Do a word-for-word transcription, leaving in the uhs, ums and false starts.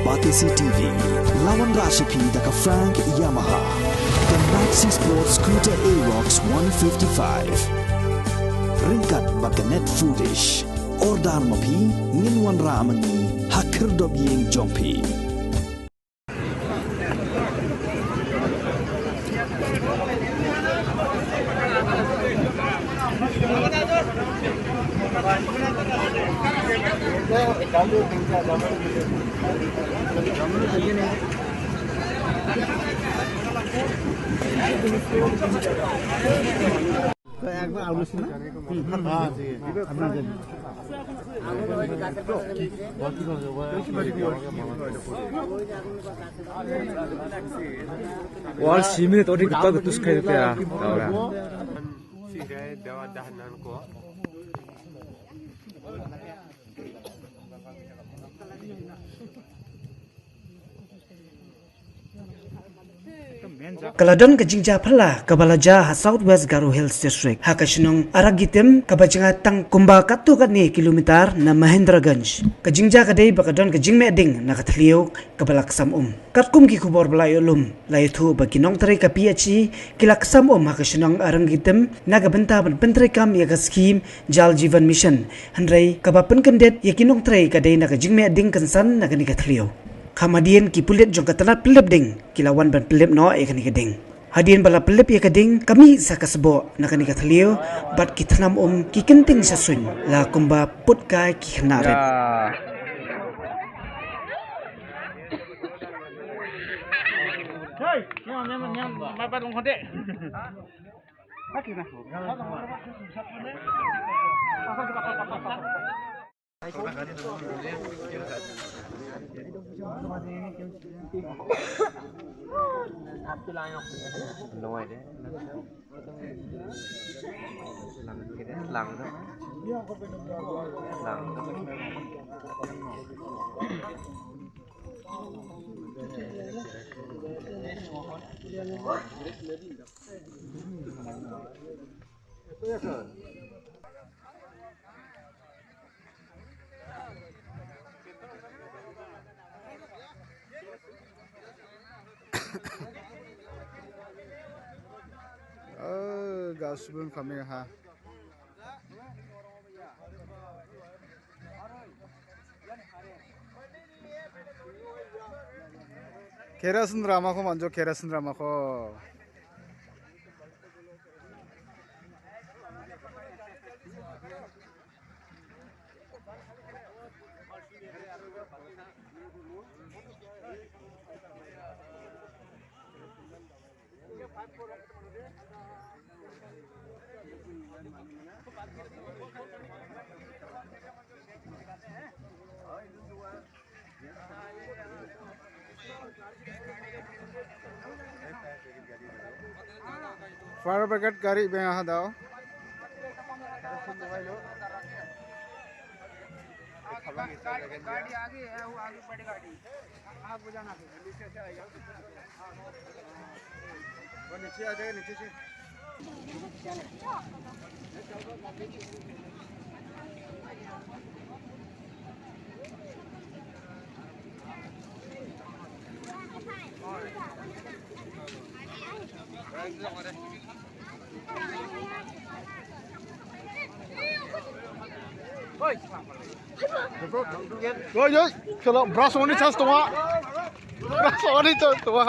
Batesi T V, la wanrah sha phi da ka Frank Yamaha, ka Maxi Sport Scooter Aerox one fifty-five. Ryngkat bad ka Net Foodish. Order ma phi, ngin wanrah ma ngi ha khyrdop ïing jong phi. Wal simi to di kita ketus kai te ya. Tahu dah. Ka la don ka jingjia phylla kaba la jia ha South West Garo Hills District, ha ka shnong Aragitim, kaba jngai tang kumba katto katne kilometer na Mahendraganj. Ka jingjia ka dei ba ka don ka jingmeh ding na ka thliew kaba la ksam um. Katkum ki khubor ba la ïoh lum, la ïathuh ba ki nongtrei ka P H E ki la ksam um ha ka shnong Aragitim na ka bynta ban pyntreikam ïa ka skhim Jal Jeevan Mission. Hynrei kaba pynkyndit ïa ki nongtrei ka dei na ka jingmeh ding kynsan na kane ka thliew. Kham hadien ki pulit jong ka tnat pynlip ding ki la wan ban pynlip noh ïa kane ka ding. Hadien ba la pynlip ïa ka ding, ka mih sa ka sboh na kane ka thliew, bad ki thnam um, ki kynting sha suiñ la kumba put kai ki khynnah rit. Oh, gas bun kami ha. Kerosin drama ko manjo, kerosin drama ko. Fire brigade gari beng aha dau. गाड़ी आगे है, वो आगे पड़ गाड़ी। आपको जाना है। वो नीचे आ जाएगा, नीचे से। Oi, oi, kalau brush on ni chance tuwa. Brush on ni chance tuwa.